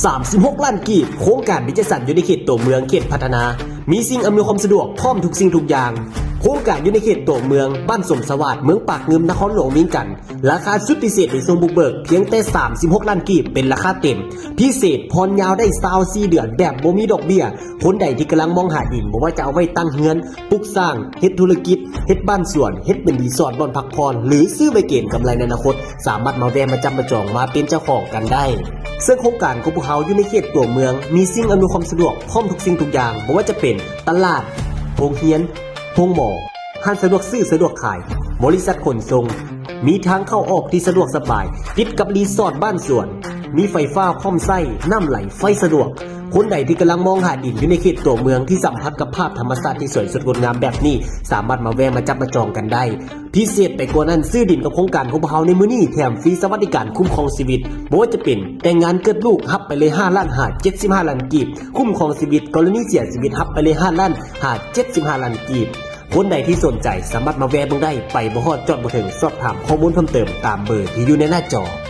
ສາມສິບຫົກລ້ານກີບ ໂຄງການວິຈະສັນຢູ່ໃນເຂດຕົວເມືອງ ເຂດພັດທະນາ ມີສິ່ງອຳນວຍຄວາມສະດວກພ້ອມທຸກສິ່ງທຸກຢ່າງ. ໂຄງການຢູ່ໃນເຂດຕົວເມືອງ ບ້ານສົມສະຫວາດ ເມືອງປາກງື່ມ ນະຄອນຫຼວງວຽງຈັນ. ລາຄາສຸດພິເສດໃນຊ່ວງບຸກເບີກ ພຽງແຕ່ສາມສິບຫົກລ້ານກີບ ເປັນລາຄາເຕັມ. ພິເສດຜ່ອນຍາວໄດ້ຊາວສີ່ເດືອນ ແບບບໍ່ມີດອກເບ້ຍ. ຄົນໃດທີ່ກຳລັງມອງຫາດິນ ບໍ່ວ່າຈະເອົາໄວ້ຕັ້ງເຮືອນ, ປຸກສ້າງ, ເຮັດທຸລະກິດ, ເຮັດບ້ານສວນ, ເຮັດເປັນຣີສອດບ່ອນພັກຜ່ອນ ຫຼື ຊື້ໄວ້ເກັງກຳໄລໃນອະນາຄົດ ສາມາດມາແວະມາຈັບມາຈອງມາເປັນເຈົ້າຂອງກັນໄດ້. ເຊິ່ງໂຄງການຂອງພວກເຮົາຢູ່ໃນເຂດຕົວເມືອງ ມີສິ່ງອຳນວຍຄວາມສະດວກພ້ອມທຸກສິ່ງທຸກຢ່າງ ບໍ່ວ່າຈະເປັນຕະຫຼາດ, ໂຮງຮຽນ, ໂຮງໝໍ, ຮ້ານສະດວກຊື້ສະດວກຂາຍ, ບໍລິສັດຂົນສົ່ງ, ມີທາງເຂົ້າອອກທີ່ສະດວກສະບາຍ, ຕິດກັບຣີສອດບ້ານສວນ, ມີໄຟຟ້າພ້ອມໃຊ້, ນ້ຳໄຫຼໄຟສະດວກ. ຄົນໃດທີ່ກຳລັງມອງຫາດິນຢູ່ໃນເຂດຕົວເມືອງທີ່ສຳຜັດກັບພາບທຳມະຊາດທີ່ສວຍສົດງົດງາມແບບນີ້ ສາມາດມາແວະມາຈັບມາຈອງກັນໄດ້. ພິເສດໄປກວ່ານັ້ນ, ຊື້ດິນກັບໂຄງການຂອງພວກເຮົາໃນມື້ນີ້ ແຖມຟຣີສະຫວັດດີການຄຸ້ມຄອງຊີວິດ, ບໍ່ວ່າຈະເປັນແຕ່ງງານເກີດລູກ ຮັບໄປເລີຍຫ້າລ້ານຫາເຈັດສິບຫ້າລ້ານກີບ, ຄຸ້ມຄອງຊີວິດ ກໍລະນີເສຍຊີວິດ ຮັບໄປເລີຍຫ້າລ້ານຫາເຈັດສິບຫ້າລ້ານກີບ. ຄົນໃດທີ່ສົນໃຈສາມາດມາແວະເບິ່ງໄດ້, ໄປບໍ່ຮອດຈອດບໍ່ເຖິງ, ສອບຖາມຂໍ້ມູນເພີ່ມເຕີມຕາມເບີທີ່ຢູ່ໃນໜ້າຈໍ.